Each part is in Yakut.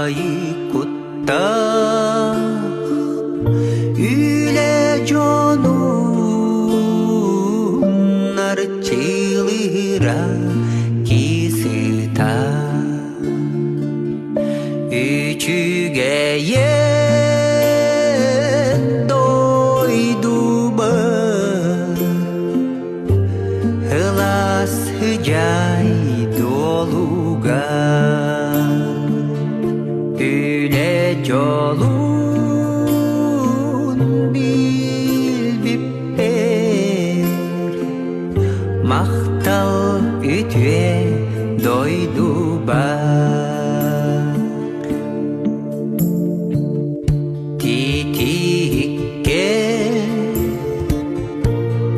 Баайы куттаах үлэ дьонун арчылыыра кисыта Үчүгэйэн дойдубар Ылас дьай дуолугар Үлэ дьолун билбиппэр Махтал үтүө дойдубар Титииккэ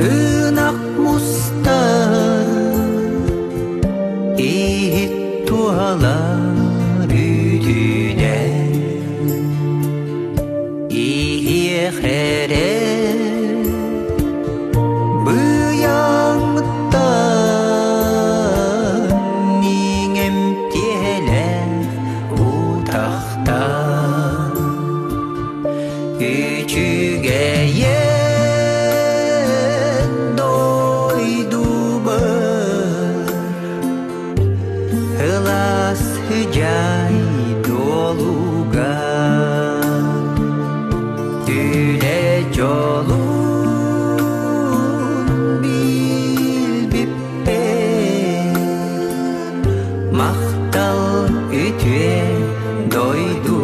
ынах мустар иһит туһалар үтүнэн иһиэх эрэ быйаҥтан иҥэмтиэлээх утахтан Үчүгэйэн дойдубар Ылас дьай дуолугар Үлэ дьолун билбиппэр Махтал үтүө дойдубар.